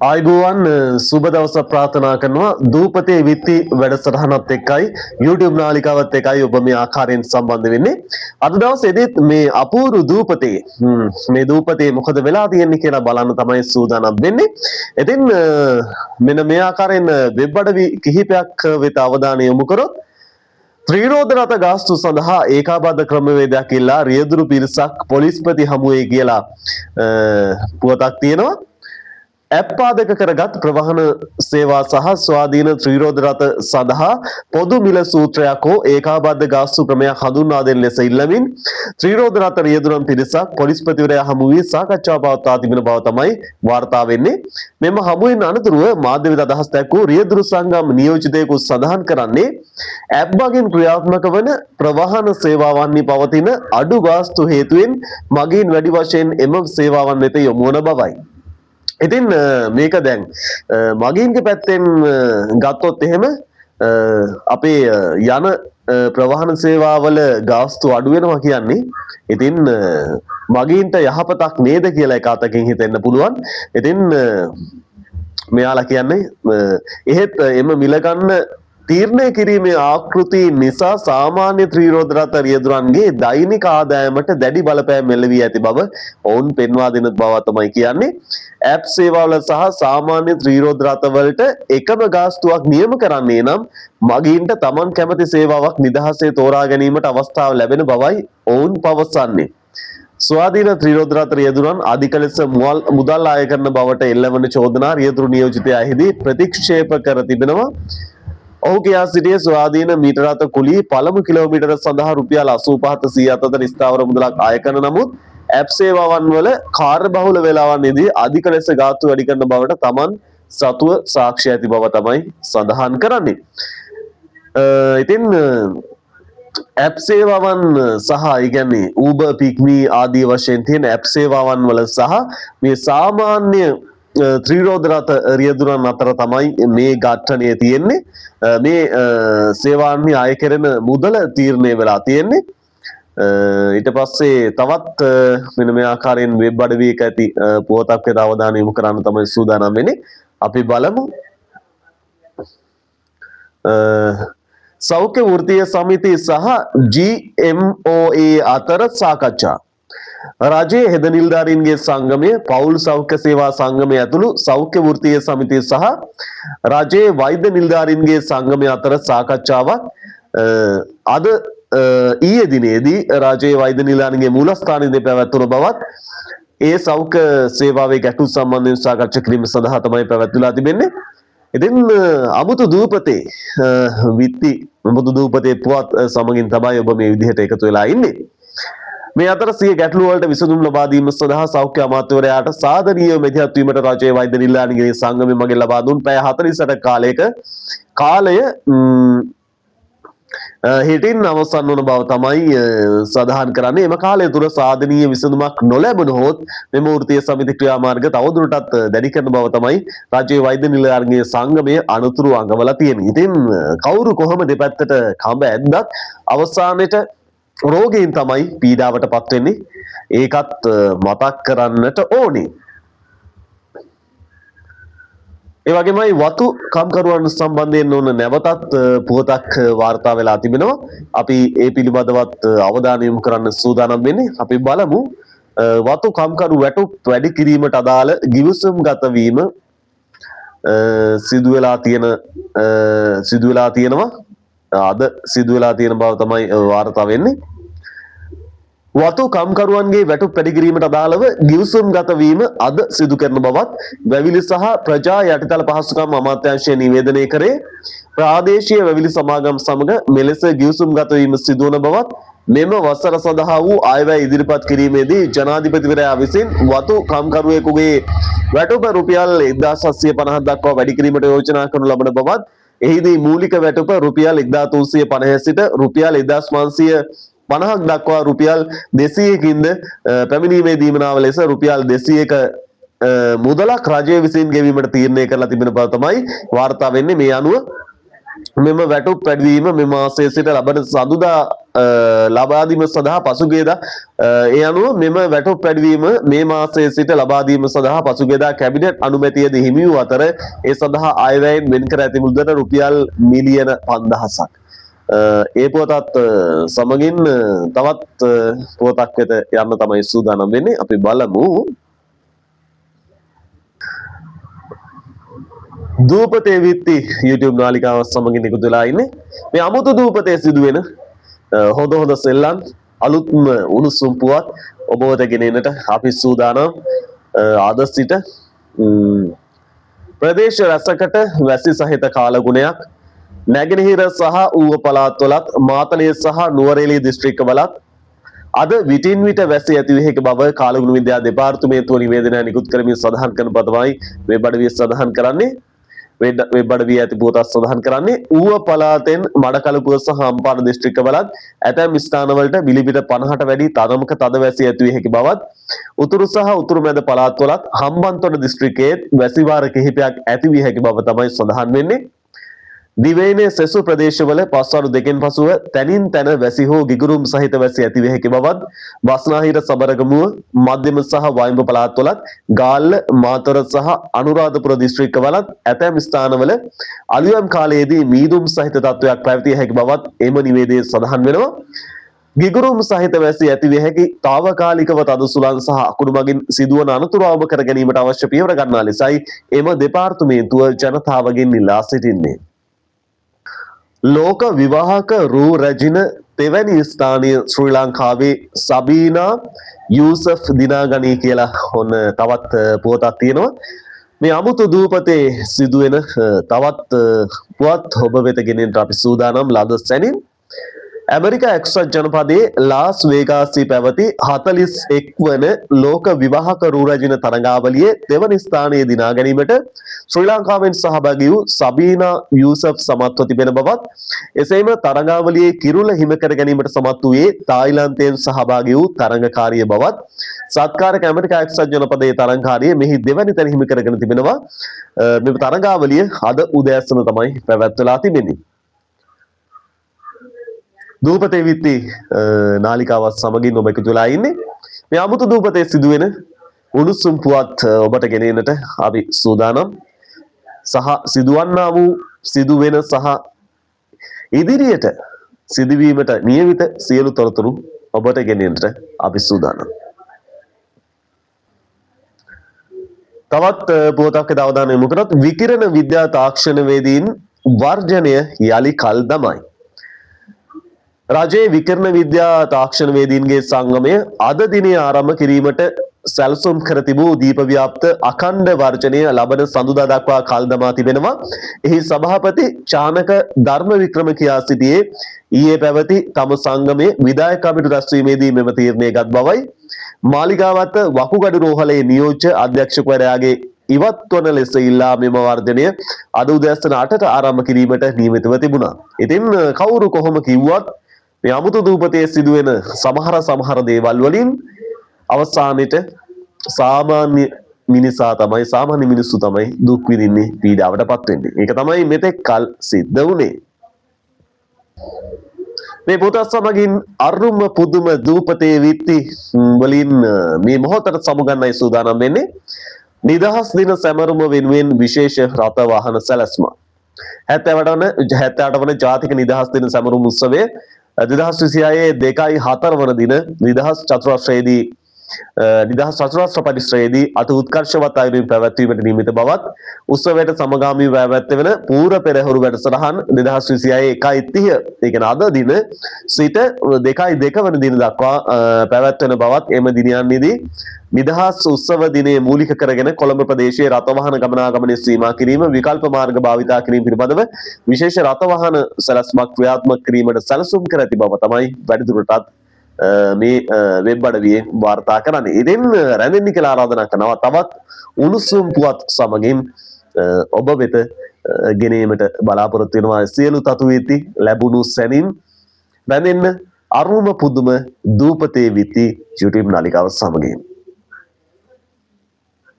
ආයුබෝවන්, සුබ දවසක් ප්‍රාර්ථනා කරනවා. දූපතේ විත්ති වැඩසටහනත් එක්කයි YouTube නාලිකාවත් එක්කයි ඔබ මේ ආකාරයෙන් සම්බන්ධ වෙන්නේ. අද දවසේදීත් මේ අපූර්ව දූපතේ මේ දූපතේ මොකද වෙලා තියෙන්නේ කියලා බලන්න තමයි සූදානම් වෙන්නේ. ඉතින් මෙන්න මේ ආකාරයෙන් වෙබ් අඩවි කිහිපයක් වෙත අවධානය යොමු කරොත්, ත්‍රිරෝද රථ ගාස්තු සඳහා ඒකාබද්ධ ක්‍රමවේදයක් ඉල්ලා රියදුරු පිරිසක් පොලිස්පති හමුවේ කියලා පුවතක් තියෙනවා. ඇප් පාදක කරගත් ප්‍රවාහන සේවා සහ ස්වාධීන ත්‍රිරෝද රථ සඳහා පොදු මිල සූත්‍රයක් හෝ ඒකාබද්ධ ගාස්තු ක්‍රමයක් හඳුන්වා දෙන ලෙස ඉල්ලමින් ත්‍රිරෝද රථ රියදුරන් පිරිසක් පොලිස්පතිවරයා හමු වී සාකච්ඡා පවත්වා තිබෙන බව තමයි වාර්තා වෙන්නේ. මෙම හමුවෙන් අනතුරුව මාධ්‍ය වෙත අදහස් දැක්වූ රියදුරු සංගම් නියෝජිතයෙකු සඳහන් කරන්නේ, ඇප් මගින් ක්‍රියාත්මක වන ප්‍රවාහන සේවාවන්හි පවතින අඩු ගාස්තු හේතුවෙන් මගීන් වැඩි වශයෙන් එම සේවාවන් වෙත යොමු වන බවයි. ඉතින් මේක දැන් මගීන්ගේ පැත්තෙන් ගත්තොත් එහෙම අපේ යන ප්‍රවාහන සේවාවල ගාස්තු අඩු වෙනවා කියන්නේ ඉතින් මගීන්ට යහපතක් නේද කියලා එක අතකින් හිතෙන්න පුළුවන්. ඉතින් මෙයාලා කියන්නේ, එහෙත් එම මිල ගන්න තීරණය කිරීමේ ආකෘති නිසා සාමාන්‍ය ත්‍රිරෝද රථ රියදුරන්ගේ දෛනික ආදායමට දැඩි බලපෑම් එල්ල වී ඇති බව ඔවුන් පෙන්වා දෙන බව තමයි කියන්නේ. ඇප් සේවාවල සහ සාමාන්‍ය ත්‍රිරෝද රථවලට එකම ගාස්තුවක් නියම කරන්නේ නම් මගීන්ට තමන් කැමති සේවාවක් නිදහසේ තෝරා ගැනීමට අවස්ථාව ලැබෙන බවයි ඔවුන් පවසන්නේ. ස්වාධීන ත්‍රිරෝද රථ රියදුරන් අධික ලෙස මුදල් ආය කරන බවට එල්ලවන චෝදනා රියදුරු නියෝජිතයා එහිදී ප්‍රතික්ෂේප කර තිබෙනවා. ඔහු කියා සිටියේ, ස්වාධීන මීටර රථ කුලී පළමු කිලෝමීටර සඳහා රුපියල් 85 100 අතර ස්ථාවර මුදලක් ආය කරන නමුත් ඇප් සේවාවන් වල කාර්යබහුල වේලාවන්හිදී අධික ලෙස ගාස්තු වැඩි කරන බවට තමන් සතුව සාක්ෂි ඇති බව තමයි සඳහන් කරන්නේ. ඉතින් ඇප් සේවාවන් සහ ඒ කියන්නේ Uber, PickMe ආදී වශයෙන් තියෙන ඇප් සේවාවන් වල සහ මේ සාමාන්‍ය ත්‍රිරෝද රථ රියදුරන් අතර තමයි මේ ඝට්ටනය තියෙන්නේ. මේ සේවාන්හි අය කෙරෙන මුදල තීරණය වෙලා තියෙන්නේ. ඊට පස්සේ තවත් මෙන්න මේ ආකාරයෙන් වෙබ් අඩවියක ඇති පුවතක් වෙත අවධානය යොමු කරන්න තමයි සූදානම් වෙන්නේ. අපි බලමු. සෞඛ්‍ය වෘත්තීය සමිති සහ GMOA අතර සාකච්ඡා. රජයේ හෙද නිලධාරීන්ගේ සංගමය, පවුල් සෞඛ්‍ය සේවා සංගමය ඇතුළු සෞඛ්‍ය වෘත්තීය සමිතිය සහ රජයේ වෛද්‍ය නිලධාරීන්ගේ සංගමය අතර සාකච්ඡාවක් අද ඊයේ දිනේදී රජයේ වෛද්‍ය නිලධාරීන්ගේ මූලස්ථානයේදී පැවැත්වුණ බවත්, ඒ සෞඛ්‍ය සේවාවේ ගැටලු සම්බන්ධයෙන් සාකච්ඡා කිරීම සඳහා තමයි පැවැත්විලා තිබෙන්නේ. ඉතින් අමුතු දූපතේ විත්ති අමුතු දූපතේ පුවත් සමගින් තමයි ඔබ මේ විදිහට එකතු වෙලා ඉන්නේ. මේ අතර සිය ගැටලු වලට විසඳුම් ලබා දීම සඳහා සෞඛ්‍ය අමාත්‍යවරයාට සාදනීය මැදිහත් වීමට රජයේ වෛද්‍ය නිලධාරීන්ගේ සංගමය මගින් ලබා දුන් පැය 48 කාලයක කාලය හෙටින් අවසන් වන බව තමයි සඳහන් කරන්නේ. එම කාලය තුල සාධනීය විසඳුමක් නොලැබුණහොත් මෙම වෘත්තීය සමිති ක්‍රියාමාර්ග තවදුරටත් දැඩි කරන බව තමයි රජයේ වෛද්‍ය නිලධාරීන්ගේ සංගමය අනතුරු අඟවලා තියෙන්නේ. ඉතින් කවුරු කොහොම දෙපැත්තට කඹ ඇද්දත් අවසානයේට රෝගීන් තමයි පීඩාවට පත් වෙන්නේ. ඒකත් මතක් කරන්නට ඕනේ. ඒ වගේමයි වතු කම්කරුවන් සම්බන්ධයෙන් ඕන නැවතත් පුවතක් වාර්තා වෙලා තිබෙනවා. අපි ඒ පිළිබඳවත් අවධානය යොමු කරන්න සූදානම් වෙන්නේ. අපි බලමු, වතු කම්කරු වැටුප් වැඩි කිරීමට අදාළ ගිවිසුම් ගත වීම සිදු වෙලා තියෙනවා. අද සිදු වෙලා තියෙන බව තමයි වාර්තා වෙන්නේ. වතු කම්කරුවන්ගේ වැටුප් වැඩි කිරීමට අදාළව ගිවිසුම් ගත වීම අද සිදු කරන බවත් වැවිලි සහ ප්‍රජා යටිතල පහසුකම් අමාත්‍යාංශය නිවේදනය කරේ. ප්‍රාදේශීය වැවිලි සමාගම් සමග මෙලෙස ගිවිසුම් ගත වීම සිදුවන බවත්, මෙම වසර සඳහා වූ අයවැය ඉදිරිපත් කිරීමේදී ජනාධිපතිවරයා විසින් වතු කම්කරුවෙකුගේ වැටුප රුපියල් 1750 දක්වා වැඩි කිරීමට යෝජනා කරනු ලබන බවත්, එහිදී මූලික වැටුප රුපියල් 1350 සිට රුපියල් 1550ක් දක්වා රුපියල් 200කින්ද පැමිණීමේ දීමනාව ලෙස රුපියල් 200ක මුදලක් රජය විසින් ගෙවීමට තීරණය කරලා තිබෙන බව තමයි වාර්තා වෙන්නේ. මේ අනුව මෙම වැටුප් වැඩිවීම මෙම මාසයේ සිට ලබන සඳුදා ලබා දීම සඳහා පසුගියදා ඒ අනුව මෙම වැටුප් වැඩිවීම මේ මාසයේ සිට ලබා දීම සඳහා පසුගියදා කැබිනට් අනුමැතියද හිමි වූ අතර ඒ සඳහා අයවැයෙන් වෙන් කර ඇති මුදල රුපියල් මිලියන 5000ක්. ඒ පුවතත් සමගින් තවත් පුවතක් වෙත යන්න තමයි සූදානම් වෙන්නේ. අපි බලමු. දූපතේ විත්ති YouTube නාලිකාව සමගින් එකතු වෙලා ඉන්නේ. මේ අමුතු දූපතේ සිදුවෙන හොඳ හොඳ සෙල්ලම්, අලුත්ම උණුසුම් පුවත් ඔබ වෙත ගෙන එන්නට අපි සූදානම්. අද සිට ප්‍රදේශ රැසකට වැසි සහිත කාලගුණයක් නැගෙනහිර සහ ඌව පළාත්වලත්, මාතලේ සහ නුවරඑළිය දිස්ත්‍රික්කවලත් අද විටින් විට වැසි ඇති විය හැකි බව කාලගුණ විද්‍යා දෙපාර්තමේන්තුව නිවේදනය නිකුත් කරමින් සඳහන් කරන බව තමයි මේ බඩවිය සඳහන් කරන්නේ. වෙබ් අඩවියේ ඇති පුවතක් සඳහන් කරන්නේ ඌව පළාතෙන් මඩකලපුව සහ අම්පාර දිස්ත්‍රික්කවලත් ඇතැම් ස්ථානවලට මිලිමීටර් 50ට වැඩි තරමක තද වැසි ඇති විය හැකි බවත්, උතුරු සහ උතුරු මැද පළාත්වලත් හම්බන්තොට දිස්ත්‍රික්කයේත් වැසි වාර කිහිපයක් ඇති විය හැකි බව තමයි සඳහන් වෙන්නේ. දිවයිනේ සෙසු ප්‍රදේශවල පස්වරු දෙකෙන් පසුව තැනින් තැන වැසි හෝ ගිගුරුම් සහිත වැසි ඇති විය හැකි බවත්, බස්නාහිර සබරගමුව, මධ්‍යම සහ වයඹ පළාත්වලත්, ගාල්ල, මාතර සහ අනුරාධපුර දිස්ත්‍රික්කවලත් ඇතැම් ස්ථානවල අලුයම් කාලයේදී මීදුම් සහිත තත්ත්වයක් පැවතිය හැකි බවත් එම නිවේදනයේ සඳහන් වෙනවා. ගිගුරුම් සහිත වැසි ඇති විය හැකි තාවකාලිකව තද සුළං සහ අකුණු මගින් සිදුවන අනතුරු අවම කර ගැනීමට අවශ්‍ය පියවර ගන්නා ලෙසයි එම දෙපාර්තමේන්තුව ජනතාවගෙන් ඉල්ලා සිටින්නේ. ලෝක විවාහක රූ රැජින තෙවැනි ස්ථානය ශ්‍රී ලංකාවේ සබීනා යූසෆ් දිනාගනී කියලා ඔන්න තවත් පුවතක් තියෙනවා. මේ අමුතු දූපතේ සිදුවෙන තවත් පුවත් ඔබ වෙත ගෙනෙන්නට අපි සූදානම් ලද සැනින්. ඇමරිකා එක්සත් ජනපදයේ ලාස් වේගාස්හි පැවති 41 වන ලෝක විවාහක රූ රැජින තරඟාවලියේ දෙවන ස්ථානය දිනා ගැනීමට ශ්‍රී ලංකාවෙන් සහභාගී වූ සබීනා යූසෆ් සමත්ව තිබෙන බවත්, එසේම තරඟාවලියේ කිරුළ හිම කර ගැනීමට සමත් වූයේ තායිලන්තයෙන් සහභාගී වූ තරඟකාරිය බවත්, සත්කාරක ඇමරිකා එක්සත් ජනපදයේ තරඟකාරිය මෙහි දෙවැනි තැන හිමි කරගෙන තිබෙනවා. මෙම තරඟාවලිය අද උදෑසන තමයි පැවැත්වලා තිබෙන්නේ. දූපතේ විත්ති නාලිකාවත් සමගින් ඔබ එකතු වෙලා ඉන්නේ. මේ අමුතු දූපතේ සිදුවෙන උණුසුම් පුවත් ඔබට ගෙන එන්නට අපි සූදානම්. සහ සිදුවන්නා වූ, සිදුවෙන සහ ඉදිරියට සිදුවීමට නියමිත සියලු තොරතුරු ඔබට ගෙන එන්නට අපි සූදානම්. තවත් පුවතක් වෙත අවධානය යොමු කරොත් විකිරණ විද්‍යා තාක්ෂණවේදීන් වර්ජනය යලි කල් දමයි. රජයේ විකිරණ විද්‍යා තාක්ෂණවේදීන්ගේ සංගමය අද දිනේ ආරම්භ කිරීමට සැලසුම් කර තිබූ දීප ව්‍යාප්ත අඛණ්ඩ වර්ජනය ලබන සඳුදා දක්වා කල් දමා තිබෙනවා. එහි සභාපති චානක ධර්මවික්‍රම කියා සිටියේ ඊයේ පැවති තම සංගමයේ විධායක කමිටු රැස්වීමේදී මෙම තීරණය ගත් බවයි. මාලිගාවත්ත වකුගඩු රෝහලේ නියෝජ්‍ය අධ්‍යක්ෂකවරයාගේ ඉවත් වන ලෙස ඉල්ලා මෙම වර්ජනය අද උදෑසන 8ට ආරම්භ කිරීමට නියමිතව තිබුණා. ඉතින් කවුරු කොහොම කිව්වත් මේ අමුතු දූපතේ සිදුවෙන සමහර සමහර දේවල් වලින් අවසානෙට සාමාන්‍ය මිනිසා තමයි, සාමාන්‍ය මිනිස්සු තමයි දුක් විඳින්නේ, පීඩාවට පත් වෙන්නේ. ඒක තමයි මෙතෙක් කල් සිද්ධ වුණේ. මේ පොත සමගින් අරුම පුදුම දූපතේ විත්ති වලින් මේ මොහොතට සමුගන්නයි සූදානම් වෙන්නේ. නිදහස් දින සැමරුම වෙනුවෙන් විශේෂ රථ වාහන සැලැස්ම. 78 වන ජාතික නිදහස් දින සැමරුම් උත්සවය 2026 2 4 වන දින නිදහස් චතුරස්‍රයේදී නිදහස් චතුරස්‍ර පරිශ්‍රයේදී අති උත්කර්ෂවත් අයුරින් පැවැත්වීමට නියමිත බවත්, උත්සවයට සමගාමීව පැවැත්වෙන පූර්ව පෙරහුරු වැඩසටහන් 2026 1:30, ඒ කියන්නේ අද දින සිට 2:02 වන දින දක්වා පැවැත්වෙන බවත් එම දිනයන්හිදී නිදහස් උත්සව දිනය මූලික කරගෙන කොළඹ ප්‍රදේශයේ රථවාහන ගමනාගමනය සීමා කිරීම, විකල්ප මාර්ග භාවිතා කිරීම පිළිබඳව විශේෂ රථවාහන සැලැස්මක් ක්‍රියාත්මක කිරීමට සැලසුම් කර ඇති බව තමයි වැඩිදුරටත් මේ වෙබ් අඩවියේ වාර්තා කරන්නේ. ඉතින් රැඳෙන්න කියලා ආරාධනා කරනවා. තවත් උණුසුම් පුවත් සමගින් ඔබ වෙත ගෙනීමට බලාපොරොත්තු වෙනවා. සියලු තතු වීති ලැබුණු සැනින් රැඳෙන්න අරුම පුදුම දූපතේ විති YouTube නාලිකාව සමගින්.